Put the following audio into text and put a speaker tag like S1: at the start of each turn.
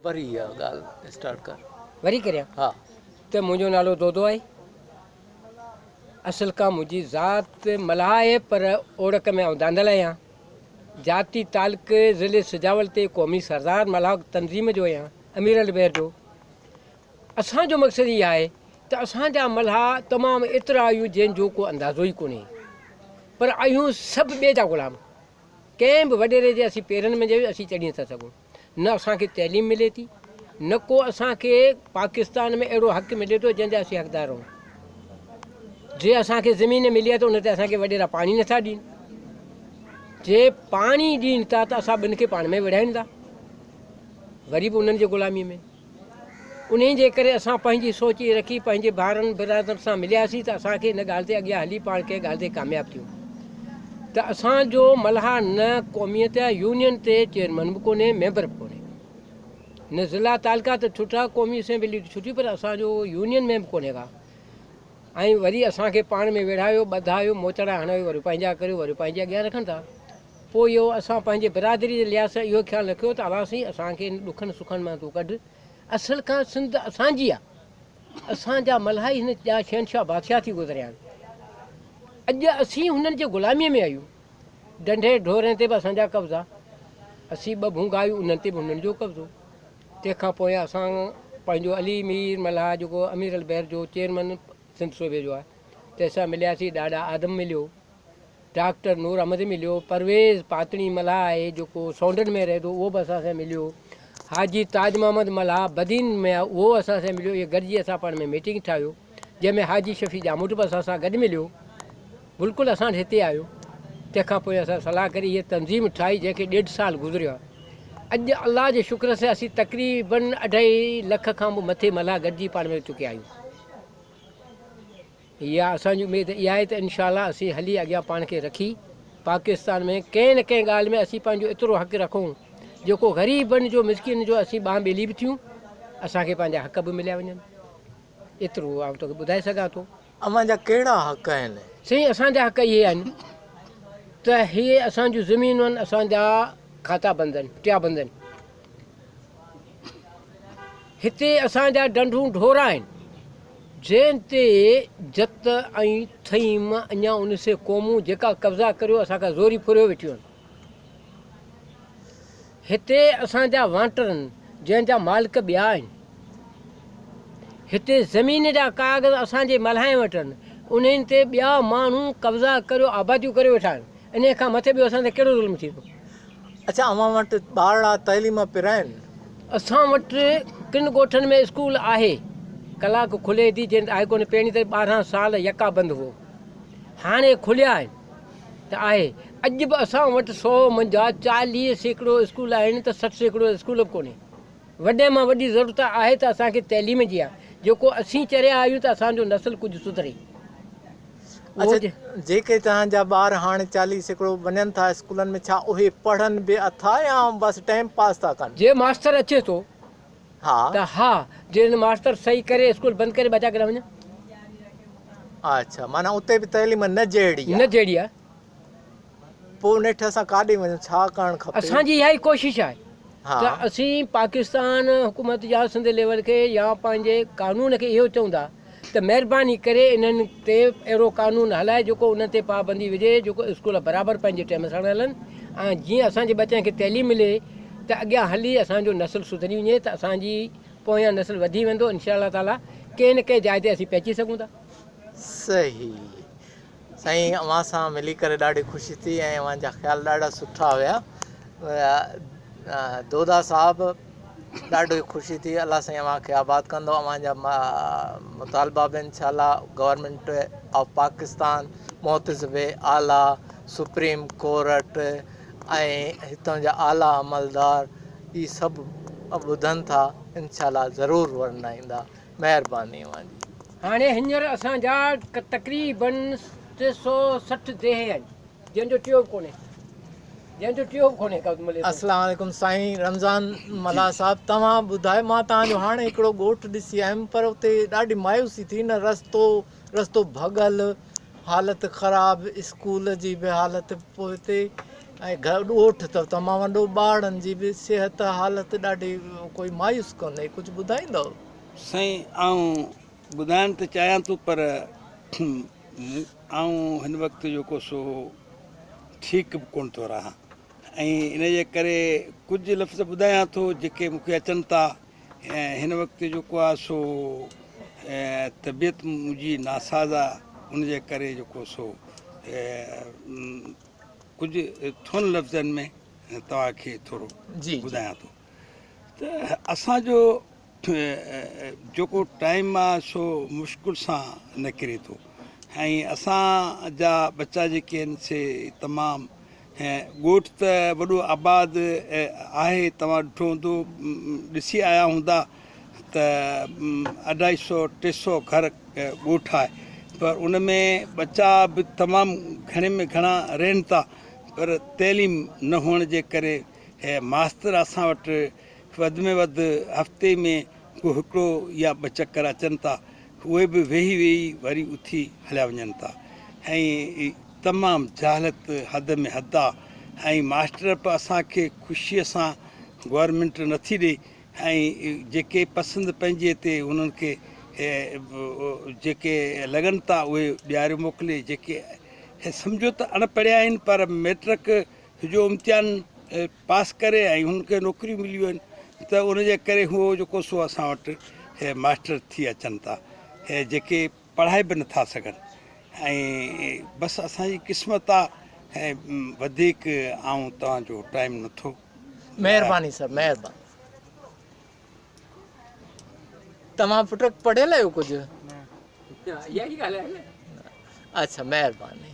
S1: وري اها ڳالهه اسٽارٽ ڪر.
S2: وري ڪريان؟
S1: ها.
S2: ته منهنجو نالو دودو آهي. اصل کان منهنجي ذات ملاح آهي پر اوڙڪ ۾ آئون دانڌل آهيان. ذاتي تعلق ضلعي سجاول تي قومي سردار ملاح تنظيم جو آهيان، امير البحر جو. اسان جو مقصد هي آهي ته اسان جا ملاح تمام ايترا آهيون جنهن جو ڪو اندازو ئي ڪونهي پر آهيون سڀ ٻئي جا غلام. ڪنهن به وڏيري جي اسين پيرن ۾ جي اسين چڙهي نٿا سگهون. نه اسان کي تعليم ملي ٿي نه ڪو اسان کي پاڪستان ۾ اهڙو حق ملي ٿو جنهن جا اسين حقدار هون. جي اسان کي زمين ملي آهي ته ان تي اسان کي وڏيرا پاڻي نٿا ڏين. جي پاڻي ڏين ٿا ته اسان ٻن کي پاڻ ۾ وڙهائين ٿا وري به انهن جي غلامي ۾. انهي جي ڪري اسان پنهنجي سوچ اهي رکي پنهنجي ڀائرن برادرن سان ملياسين ته اسان کي ان ڳالهه تي اڳيان هلي پاڻ ڪنهن ڳالهه تي ڪامياب ٿيون ته اسان جو ملاح نه قوميت يونين تي چيئرمن به ڪونهي ميمبر به ڪونهي نه ضلع تعلقا ته ڇٽا قومي اسيمبلي ته ڇٽي پر اسان جو يونين ۾ به ڪونهي ڪا ۽ وري اسان کي پاڻ ۾ ويڙهايو ٻڌايو موچڙا هڻايو وري پنهنجا ڪريو وري پنهنجي اڳيان رکن ٿا. پوء اهو اسان پنهنجي برادري جي لحاظ سان اهو خيال رکيو ته الله سائين اسان کي ان ڏکن سکن مان تون ڪڍ. اصل کان سنڌ اسان جي آ. اسان جا ملاح ئي هن جا شهنشاهه بادشاهه ٿي گذريا آهن. اڄ اسين هنن جي غلاميء ۾ آهيون. ڍنڍي ڍورين تي به اسان جا قبضا. اسين ٻه ڀونگا آهيون انهن تي به هنن جو قبضو. تنهن کان پوء اسان پنهنجو علي مير ملاح جيڪو امير البحر جو چيئرمن سنڌ صوبي جو آهي تنهن سان ملياسين. ڏاڏا آدم مليو. ڊاڪٽر نور احمد مليو، پرويز پاتڻي ملاح آهي جيڪو سونڊن ۾ رهي ٿو اهو به اسان سان مليو، حاجي تاج محمد ملاح بدين ۾ آهي اهو اسان سان مليو، اهي گڏجي اسان پاڻ ۾ ميٽنگ ٺاهيو جنهن ۾ حاجي شفيع ڄاموٽ به اسان سان گڏ مليو بلڪل اسان وٽ هتي آيو تنهن کان پوء اسان صلاح ڪري هيء تنظيم ٺاهي جنهن کي ڏيڍ سال گذريو آهي اڄ الله جي شڪر سان اسين تقريبن اڍائي لک کان به مٿي ملاح گڏجي پاڻ ۾ چڪيا آهيون. اها اسان جي اميد اها آهي ته انشاء الله اسين هلي اڳيان پاڻ کي رکي پاڪستان ۾ ڪنهن نه ڪنهن ڳالهه ۾ اسين پنهنجو ايترو حق رکون جيڪو غريبن جو مسڪينن جو اسين ٻانهن ٻيلي به ٿيون اسان کي پنهنجا حق به مليا وڃن ايترو آئون توکي ٻڌائي سگهان ٿو.
S1: اوهان جا ڪهڙا حق آهن؟
S2: سائين اسان جا حق اهي آهن ته هي اسان جون زمينون آهن اسان جا کاتا بند آهن ٽيا بند آهن. هتي اسان جا ڍنڍون ڍور آهن، جنهن تي جت ۽ ٿهيم اڃا ان سي قومون جيڪا قبضا ڪريو اسان کان زوري ڦريو ويٺيون آهن. هتي اسان جا وانٽر آهن، جنهن جا مالڪ ٻيا آهن. هتي زمين جا ڪاغذ اسان جي ملاحين وٽ آهن، انهن تي ٻيا ماڻهو قبضا ڪريو آباديون ڪريو ويٺا آهن. انهيء کان مٿي ٻيو اسان تي ڪهڙو ظلم ٿيندو؟
S1: اڇا اوهان وٽ ٻارڙا تعليم پرائين؟
S2: اسان وٽ ڪن ڳوٺن ۾ اسڪول آهي، ڪلاڪ کلي ٿي جنهن آهي ڪونه پهرين ته 12 سال يڪا بند هئو هاڻي کليا آهن ته آهي اڄ به اسان وٽ سو منجها 40% اسڪول آهن ته 60% اسڪول به ڪونهي. وڏي مان وڏي ضرورت آهي ته اسان کي تعليم جي آهي جيڪو اسين چريا آهيون ته اسان جو نسل ڪجهه سڌري.
S1: اڇا جيڪي توهان جا ٻار هاڻي 40% وڃن ٿا اسڪولن ۾ ڇا اهي پڙهن به اٿا يا بس ٽائيم پاس ٿا ڪن؟
S2: جي ماستر اچي ٿو ته ها جي ماستر صحيح ڪري اسڪول بند ڪري ٻچا ڪيڏانهن وڃن؟
S1: اڇا معنيٰ اتي به تعليم نه جهڙي آهي.
S2: نه جهڙي آهي.
S1: پوء نيٺ اسان ڪاڏي وڃون ڇا ڪرڻ کپي؟
S2: اسان جي اها ئي ڪوشش آهي ته اسين پاڪستان حڪومت يا سنڌ ليول کي يا پنهنجي قانون کي اهو چئون ٿا ته مهرباني ڪري انهن تي اهڙو قانون هلائي جيڪو انهن تي پابندي وجهي جيڪو اسڪول برابر پنهنجي ٽيم سان هلن ۽ جيئن اسان جي ٻچن کي تعليم ملي ته اڳيان هلي اسان جو نسل سڌري وڃي ته اسان جي پويان نسل وڌي ويندو انشاء الله تعالي ڪنهن نه ڪنهن جاء تي اسين پهچي سگهون ٿا.
S1: صحيح سائين اوهان سان ملي ڪري ڏاڍي خوشي ٿي ۽ اوهان جا خيال ڏاڍا سٺا هيا دودا صاحب ڏاڍو خوشي ٿي الله سائين اوهان کي آباد ڪندو اوهان جا مطالبا به انشاء الله گورنمينٽ آف پاڪستان محتسب اعليٰ سپريم ڪورٽ ۽ هتان جا اعليٰ عملدار هي سڀ ٻڌن ٿا انشاء الله ضرور ورنائيندا مهرباني اوهان جي.
S2: هاڻي هينئر اسان جا تقريباً 360 ديهه آهن جنهن جو ٽيو به ڪونهي جنهن جو ٽيو به ڪونهي ڪو ملي ٿو.
S1: السلام عليڪم سائين رمضان ملاح صاحب توهان ٻڌايو مان توهان جو هاڻي هڪڙو ڳوٺ ڏسي آيم پر اتي ڏاڍي مايوسي ٿي نه رستو رستو ڀڳل حالت خراب اسڪول جي به حالت پوئتي ۽ ڳوٺ ته تمام وڏو، ٻارڙن جي به صحت حالت ڏاڍي ڪوئي مايوس ڪونهي، ڪجهه ٻڌائيندؤ؟
S3: سائين آئون ٻڌائڻ ته چاهيان ٿو پر آئون هن وقت جيڪو سو ٺيڪ به ڪونه ٿو رهان ۽ ان جي ڪري ڪجهه لفظ ٻڌايان ٿو جيڪي مون کي اچن ٿا. هن وقت جيڪو آهي سو طبيعت منهنجي ناساز آهي، ان جي ڪري جيڪو سو ڪجهه ٿورن لفظن ۾ توهان کي ٿورو ٻڌايان ٿو ته اسان جو جيڪو ٽائيم آهي سو مشڪل سان نڪري ٿو ۽ اسان جا ٻچا جيڪي آهن سي تمام ڳوٺ ته وڏو آباد آهي، توهان ڏٺو هوندو، ڏسي آيا هوندا ته اڍائي سو ٽي سو گهر ڳوٺ آهي پر ان ۾ ٻچا به تمام گهڻي ۾ گهڻا رهن ٿا پر تعليم نه هئڻ جي ڪري ماستر اسان وٽ وڌ ۾ وڌ هفتي ۾ ڪو هڪڙو يا ٻه چڪر اچن ٿا، اهي به ويهي ويهي وري اٿي هليا وڃن ٿا ۽ تمام جهالت حد ۾ حد آ ۽ ماستر به اسان کي خوشيء سان گورنمينٽ نٿي ڏئي ۽ جيڪي پسند پنهنجي تي انهن کي جيڪي لڳن ٿا اهي ڏياريو موڪلي، جيڪي سمجهو ته اڻ پڙهيا آهن پر ميٽرڪ جو امتحان پاس ڪري ۽ هن کي نوڪريون مليون آهن ته ان جي ڪري هو جيڪو سو اسان وٽ ماسٽر ٿي اچن ٿا جيڪي پڙهائي به نٿا سگهن ۽ بس اسان جي قسمت آ ۽ وڌيڪ آئون توهان جو ٽائيم نٿو.
S1: مهرباني سر مهرباني. توهان پٽ پڙهيل آهيو ڪجهه؟
S2: نه. اها ئي ڳالهه آهي نه.
S1: اڇا مهرباني.